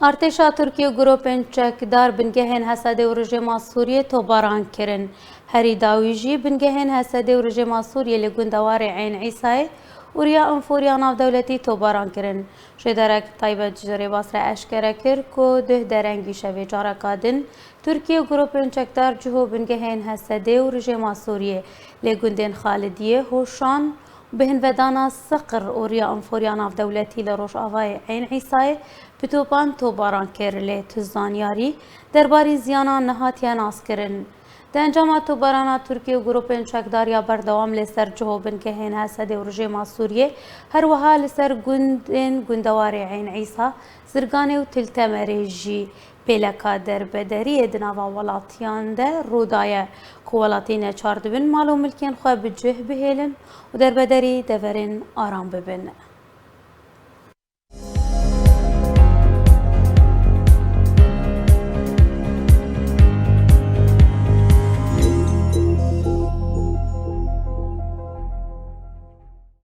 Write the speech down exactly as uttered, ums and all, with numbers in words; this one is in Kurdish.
Artêşa Tirkiyê û grûpên çekdar bingehên H S D û rejîma Sûriyê topbaran kirin. Herî dawî jî bingehên H S D û rejîma Sûriyê li gundewarê Eyn Îsayê û riya enforiya navdewletî topbaran kirin. Jêderek taybet ji Rêbas re eşkere kir ku duh derengî şevê careka din Tirkiye û grûpên çekdar cih û bingehên H S D û rejîma Sûriyê lê gundên Xalidiyê, Hoşan, bi hinvedana Siqir û riya enforiya navdewletî li rojavayê Eyn Îsayê bi topan topbaran kir, lê tu zanyarî derbarî ziyanan nehatiye naskirin. Di encama topbarana Tirkiye û grûpên çekdar ya berdewam li ser cih û bingehên H S D û rejîma Sûriyê, her wiha li ser gundên gundewarê Eyn Îsa, Zirganê û Til Temerê jî pêleka derbedariyê di nava welatiyan de rû daye ku welatî neçar dibin mal û milkên xwe bi cih bihêlin û derbedarî deverên aram bibin.